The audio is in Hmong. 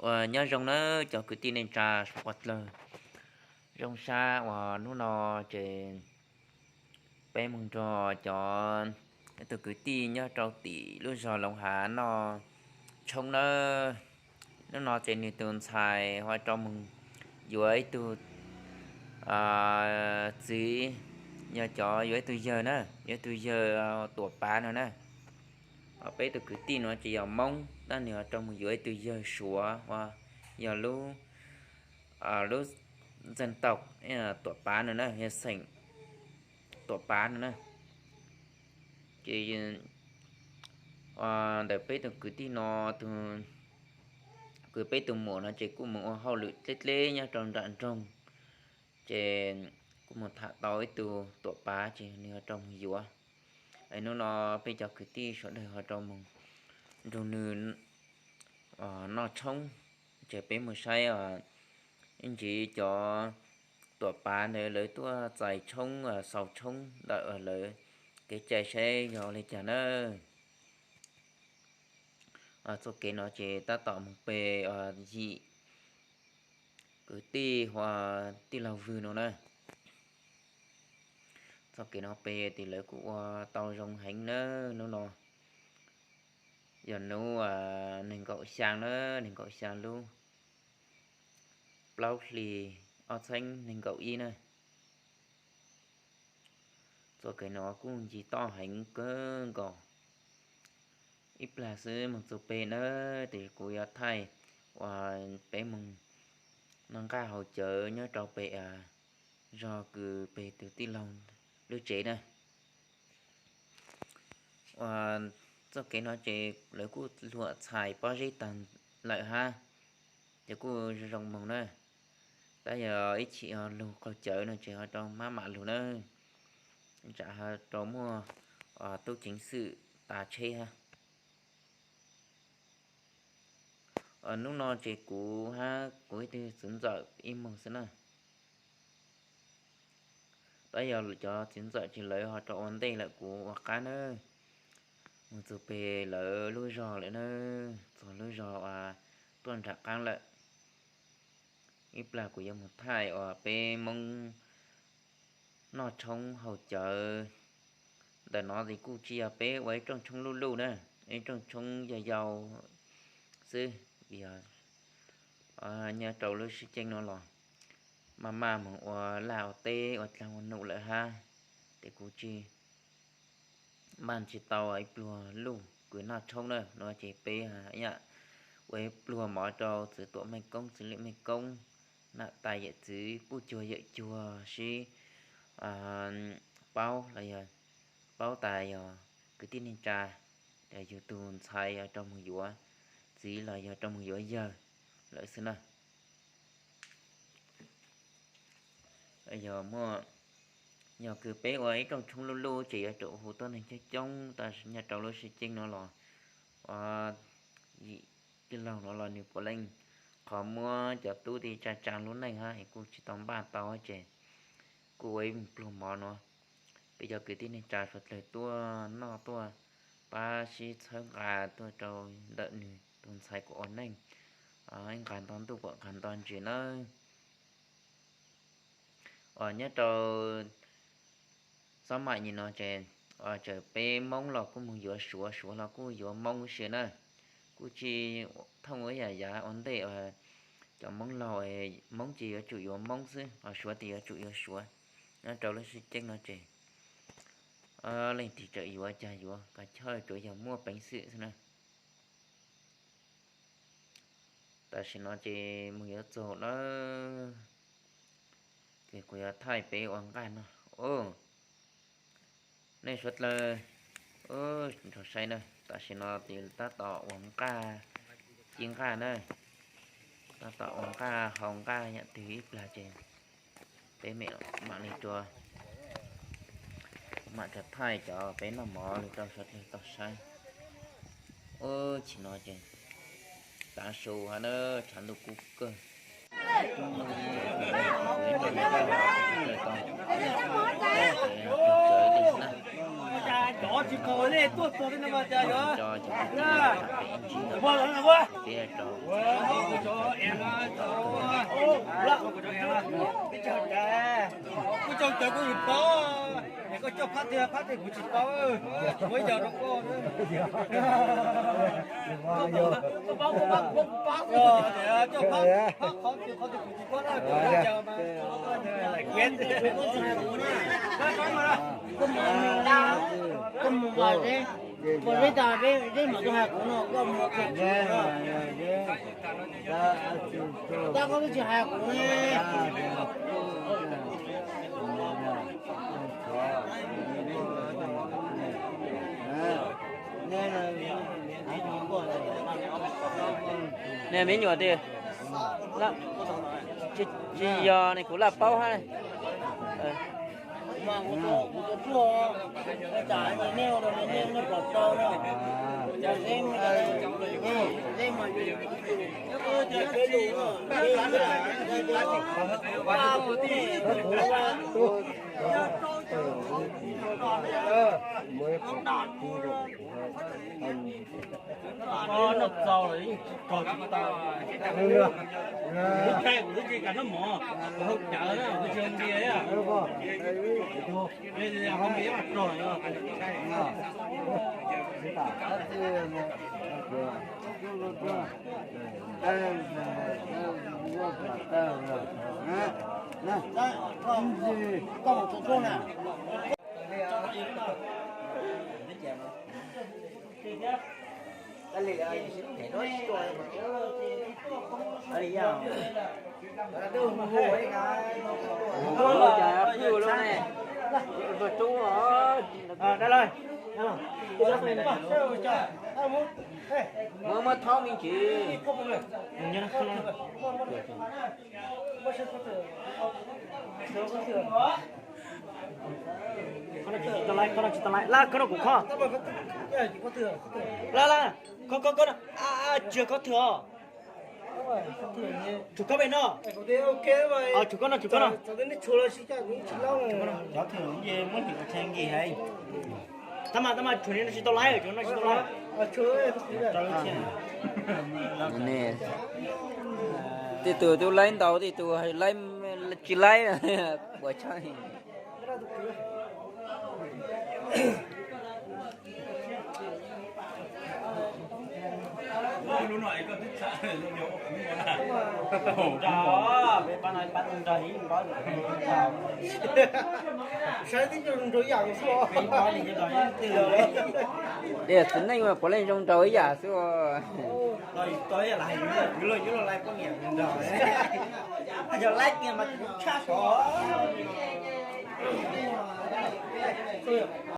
Uas nyob zoo nawb cov kwv tij neej tsa suav dlawg. Zoo sab uas hnub no ces peb mus nrog cov, ib tug kwv tij nyob rau tim lub zos Loov Hav noj tshoob nawb. Hnub no ces nws tus ntxhais ho rau mus yuav ib tug txiv, yog cov yuav ib tug yawg na, yuav ib tug yawg Tuam Pav no na. Peb tus kwv tij no ces yog Hmoob tab nws ho rau mus yuav ib tug yawg Suav uas yog lub, lub dân tộc Tuam Pav no na, yog xeem Tuam Pav no na. Ces ntawm peb tus kwv tij no, tus kwv, peb tus muam no ces kuj mus ua hauj lwm dleb dleb nyob rau nram nroog, ces kuj mus tham tau ib tug Tuam Pav ces nws ho rau mus yuav. Es hnub no peb cov kwv tij sawv daws ho rau mus nrog nws noj tshoob, ces peb mus saib ib ntsis cov Tuam Pav ntawd lawv tuaj txais tshoob, xaus tshoob ntawm lawv kev cai saib yog li cas na. Txoj kev no ces tab tom mus pe yim kwv tij hu ua tij laug Vwg no na. Txoj kev no pe ces lawv kuj ua tau zoo heev na. Hnub no yog hnub nees nkaum xyaa na, nees nkaum xyaa lub plaub hlis ob txhiab nees nkaum ib na. Txoj kev no kuj nci toj heev kawg nkaus. Ib plag xwb mus txog pem na, ces kuv yuav thaij uas peb mus noj nqaj haus cawv nyob rau pem zos kws pem tus tij laug lub tsev na. Uas txoj kev no ces lawv kuj luam txhais pob zeb tag lawm hab, ces kuj zoo zoo mus na. Tab yog ib chim lug qaug cawv no ces ho rau mab mam lug na, tsam ho rau muaj tub ceev xwm tav tsheb hab. Hnub no ces kuv hab kuv ib tug txiv ntxawm ib moog xwb na. Tab yog cov txiv ntxawm ces lawv ho rau ua ntej lawm, kuv ua qab na. Mus txug pem lawv lub zog lawm na, txog lub zog uas tuaj nram qaab lawm. Ib plag kuv yuav mus thaij uas peb Moob noj tshoob haus cawv. Ntawm no ces kuj tsis yog peb ua ib rooj tshoob luj luj na, ib rooj tshoob yau yau xwb, vim yog nyob rau lub sib ceeb no los maj maj mus ua laj ua teb ua dlaag ua num lawm hab, ces kuj tsis npaj tsis tau ib pluag luj kws noj tshoob na. No ces peb ua ib pluag mov rau txiv tuam Meej Koob, txiv liam Meej Koob, nam tais yawm txwv, puj cuag yawm cuag sib paub los yog paub tas yog kwv tij neej tsa, yog yug tug ntxhais yog rau moog yuav txiv los yog rau moog yuav yawg lawm xwb na. Yog muaj, yog kws peb ua ib rooj tshoob luj luj ces yuav tsum hu tuab neeg coob coob, tab sis nyob rau lub sib ceeb no los ua yim tij laug no los nws puav leej qhov muab cov tub ti tsa tsaa lub neej hab es kuj tsis tau npaj tau ces kuj ua ib pluag mov no. Peb cov kwv tij neej tsa suav dlawg tuaj noj tuaj pab sib txhawb nqa tuaj rau ntawm nws tus ntxhais kuas ua neej, ib nqag nto ntuj kuas nqag nto ntsis nawb. Uas nyob rau xob mam nyim no ces txawm peb Moob los kuj moog yuav Suav, Suav los kuj yuav Moob ua si na. Kuj tsis thooj ua yam yav ua ntej, cov Moob laug, Moob ces yuav tsum yuav Moob xwb, ho Suav ces yuav tsum yuav Suav. Nyob rau lub sib ceeb no ces leej twg txawm yuav cas yuav, kav chawj tsuav yog muaj peev xwm xwb na. Tam sim no ces moog yuav txug lawm, ces kuv yuav thaij peb ua nqaj no. Nej suav dlawg nrog saib na, tam sim no ces tab tom ua nqaj, ci nqaj na, tab tom ua nqaj hau nqaj yam twg ib plag ces peb mam li rua, mam rua thaij cov peb noj mov lug rau suav dlawg tau saib. Ub, tam sim no ces tav su hab na, tshav ntuj kub kawg. Koj nej tuaj txog tej no mas cas yuav, kuv coj cawv kuv tsis paub, koj coj phab twg phab twg kuv tsis paub, muab yog rau koj. Coj phab, phab qhov twg qhov twg kuv tsis paub na, coj cawv mas. Koj mus mas, koj mus mas, zeb tas zeb mas koj hais kuv no, koj mus, tab koj twb tsis hais kuv ne. Nej me nyuam twg, tsis yog ne, kuv laj paub hab. Noj txaus los yeej tsis rog tsis tau. Kuv thaij kuv twb tsis kam noj mov, kuv haus cawv na, kuv tsis haus npias. Muab, muab thaub me ntsis. Laj, koj no kuv kho. Laj, laj, kho, kho, kho, tsis yog kho twg os. Tsuas koj pem no. Tsuas koj no, tsuas koj no. Tab mas, tab mas tsuas no tsis tau laib, tsuas no tsis tau laib. Tej tus twb laib ntau, tej tus laib tsis laib, puas tsaib. Tej txiv neej mas puav leej zoo nraug ib yam xwb.